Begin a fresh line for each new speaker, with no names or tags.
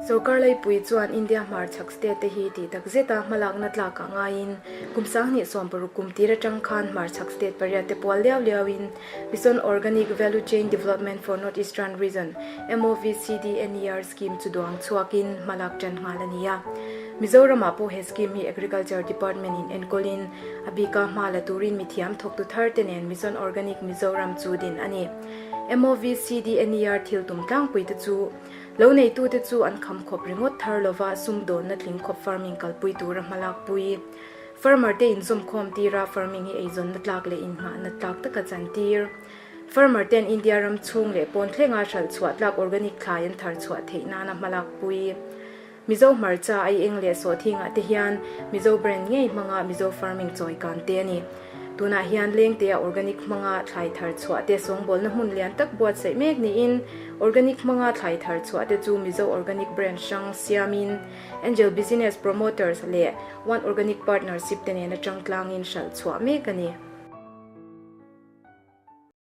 Sorkar laipui chuan India hmarchhak state te hi tih tak zeta hmalakna tlakah ngaiin kum 2016 kum tir atang khan hmarchhak state pariat te pual liau liauin Mission Organic Value Chain Development for North Eastern Region, MOVCDNER, scheme chu duang chhuakin hmalak tan nghal a ni a. Mizoramah pawh he scheme hi Agriculture Department in enkawlin a bika hma la turin mithiam thawktu thar te nen Mission Organic Mizoram chu din a ni. MOVCDNER thil tum tlangpui te chu Lo neitute chu an kham khawp ringawt thar lova sumdawnna tling khawp farming kalpui tura hmalak pui. Farmer te inzawmkhawm tira farming hi eizawnna tlak leh inngahna tlak taka chantir. Farmer ten India ram chhung leh pawn thlenga hralh chhuah tlak organic thlai an thar chhuah theih nana hmalak pui. Mizo hmarcha ai eng leh sawhthingah te hian Mizo brand ngei hmanga Mizo farming chawi kan te a ni. Tunah hian lengtea organic hmanga thlai thar chhuah te sawngbawlna hmun lian tak buatsaih mek niin organic hmanga thlai thar chhuah te chu Mizo organic brand hrang siamin Angel Business Promoters leh One Organic Partnership te nen atang tlangin hralh chhuah mek a ni.